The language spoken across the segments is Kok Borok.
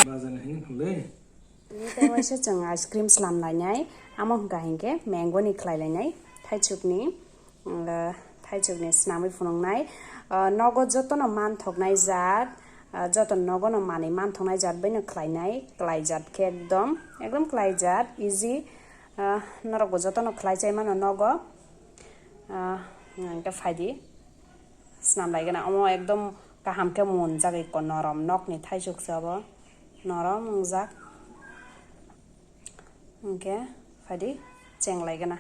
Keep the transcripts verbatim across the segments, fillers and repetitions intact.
Bazar ni hini phulwi. Tini tei waisa chwng ice cream slam lainai, amo hwnkha hinkhe mango ni khlai lainai, thaichuk ni, uh, thaichuk ni swnamwi phunuknai. Uh, nogo jotono manthoknai jaat, uh, joto nogo no manwi manthoknai jaat bai no khlainai, klai jaat khe ekdom, ekdom klai jaat, easy. Uh, norok bo jotono khlai chai mano nogo. Uh, hwnkhe phaidi. Swnam lai gana omo ekdom kaham khe mun jagwi ko norom nokni thaichuk se obo norom wngjak. Hwnkhe phaidi cheng lai gana.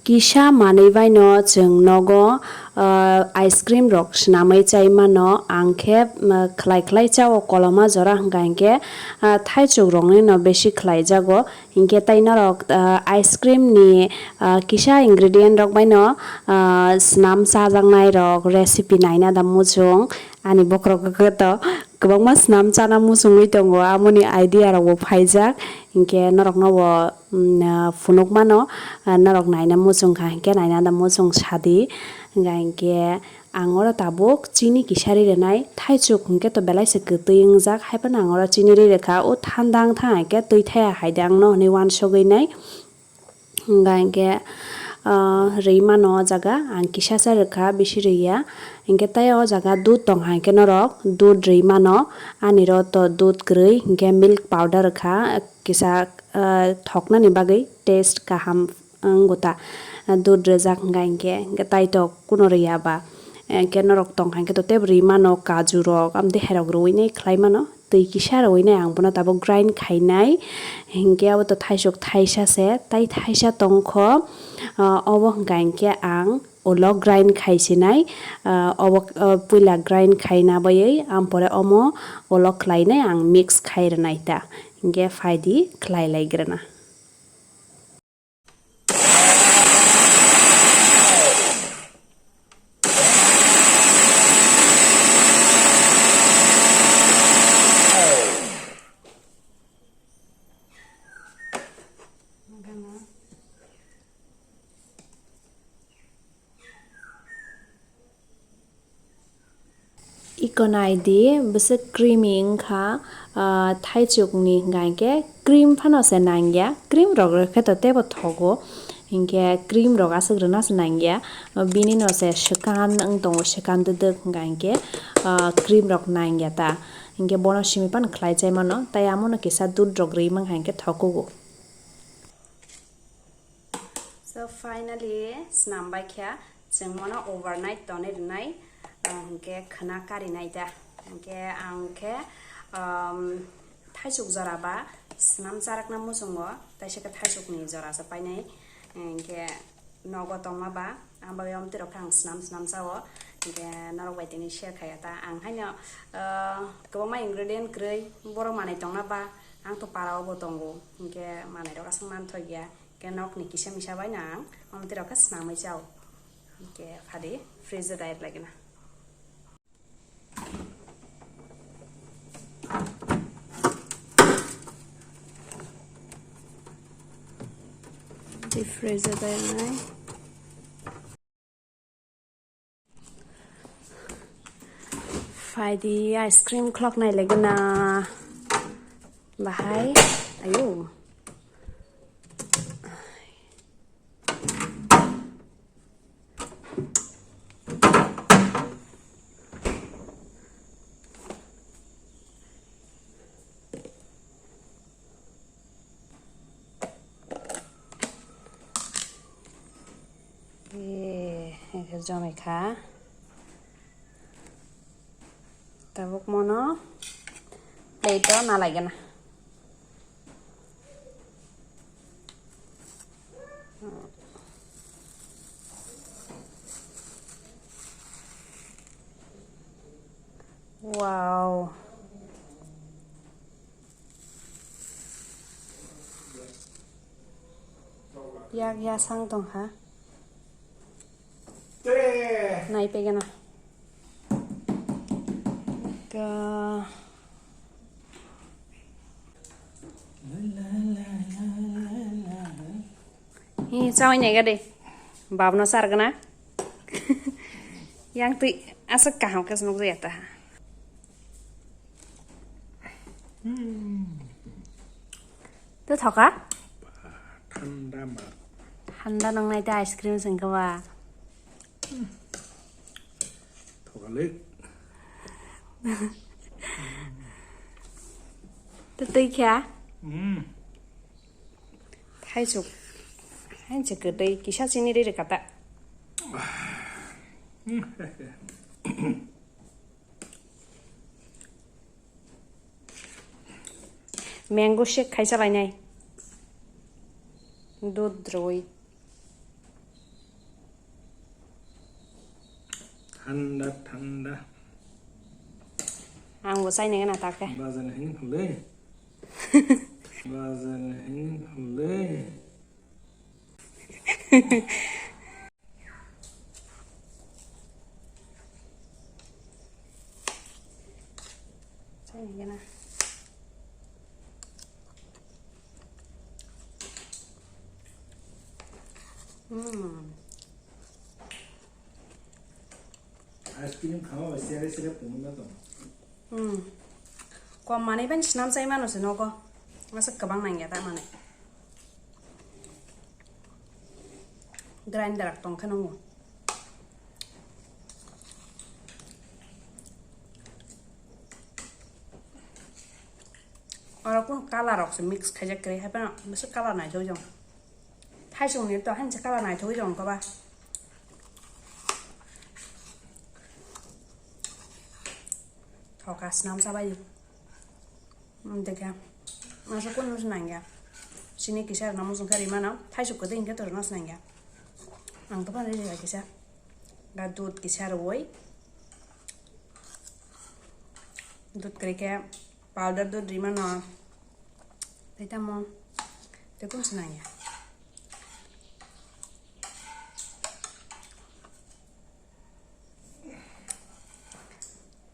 Kisa manwi baino chwng nogo, ah, ice cream rok swnamwi chai mano. Ang khe, ah, khlai khlai chao koloma jora hwnkha hinkhe, ah, thaichuk rokni no besi khlai jago. Hinkhe tai norok, ah, ice cream ni, ah, kisa ingredient rok bai no, ah, swnam chajaknai rok recipe naina da muchung. Ani bokhorok khe to kwbangma swnam chana muchungwi tongo, amoni idea rok bo phaijak. Hinkhe norok no bo, mm, ah, phunuk mano, ah, norok naina muchung kha hinkhe naina da muchung sadi. Hinkhe ang oro tabuk chini kisa ri rwnai, thaichuk hinkhe to belai se kwtwi wngjak, hai phano ang oro chini ri rwkha, o thanda wng thang hinkhe twi thaya hai de ang no hwnwi uansugwi nai. Hwnga hinkhe, ah, rwi mano o jaga, ang kisa sa rwkha, bisi rwi ya. Hinkhe tei o jaga dudh tong hai khe norok dudh rwi mano, ani ro to dudh kwrwi hinkhe milk powder rwkha, kisa, ah, thoknani bagwi taste kaham wngwi ta, dudh rwjak hwnga hinkhe, hinkhe tai to kuno rwi ya ba. Hinkhe norok tong hai khe to tei rwi mano, kaju rok, amtwi hai rok rwi nai khlai mano. Twi kisa rwinai ang bono tabuk grind khainai, hinkhe abo to thaisok thaisa se, tai thaisa tongkho, ah, obo hwnka hinkhe ang ulo grind khaisinai, ah, obo, ah, puila grind khaina baiwi, ampore omo ulo khlainai ang mix khai rwnai ta, hinkhe phaidi khlai lai grana. Iko nai di, bwswk creamy wngkha, ah, thaichukni hwnka hinkhe cream phano se nangya, cream rok rwkhe to teibo thogo, hinkhe cream rok aswk rwna se nangya, bini no se swkang wng tongo, swkang dwdwk hwnka hinkhe, ah, cream rok nangya ta, hinkhe bono simi phano khlai chai mano, tai amo no kisa dudh rok rwi mankha hinkhe thokugo. So finally, snam bai khe chwng mono overnight tonwi rwnai, ah, hinkhe khwna karinai da. Hinkhe ang khe, um, thaisuk jora ba snam charakna muchungo, taisa khe thaisukni jora se painai. Hinkhe nogo tongma ba, ang bagwi omtwi rok khe ang snam snam chao. Hinkhe norok bai tini share khaiya ta. Ang haino, ah, kwbangma ingredient kwrwi borok manwi tongna ba, ang to para o bo tongo. Hinkhe manwi rok aswk manthok ya. Khe nokni kisa misa bai no ang omtwi rok khe snamwi chao. Khe phadi freeze o direct lagina. Deep freeze o direct nai. Phaidi ice cream khlok nai lagina bahai. Ayo. Eh, hwnkhe jomai kha. Tabuk mono plate o nalaigena. Wow. Yak yasang tongkha. Nai pegena. Ka. Hi, chawi nega de. Babno sargana. Yang twi aswk kaham khe nukjaya ta. Hmm. To thoka? Thanda ma. Thanda nang nai ta ice cream sing ka ba. Thoka le. To tei kya? Hmm. Thaisuk. Hain se kwtwi kisa chini ri rwkha ta. Mango shake khaisa lainai. Dud rwi. Thanda, thanda. Ang bo chai nai na ta khe. Bazar ni hini khulai. Bazar ni hini khulai. Chai nai na. Hmm. Ice cream khama bai sere sere pungwi ma tong. Hmm. Kom manwi bai swnam chai mano se nogo. Masa kwbang nangya ta manwi. Grinder rok tong khe nongo. Oro kunu color rok se mix khaijak kwrwi, hai phano bwswk color naithok jong. Thaisong ni to hanse color naithok jong koba. Thoka swnam chabai. Dekhe. Masa kunu se nangya. Sini kisa rwna muchung khe rimano. Thaisok kwtwi hinkhe to rwna se nangya. Ang to phano rikha kisa. Da dud kisa rwui. Dud kwrwi khe powder dud rimano. Tei tamo. Tei kunu se nangya.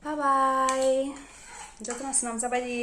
Bye bye. Jotono swnam chabai di.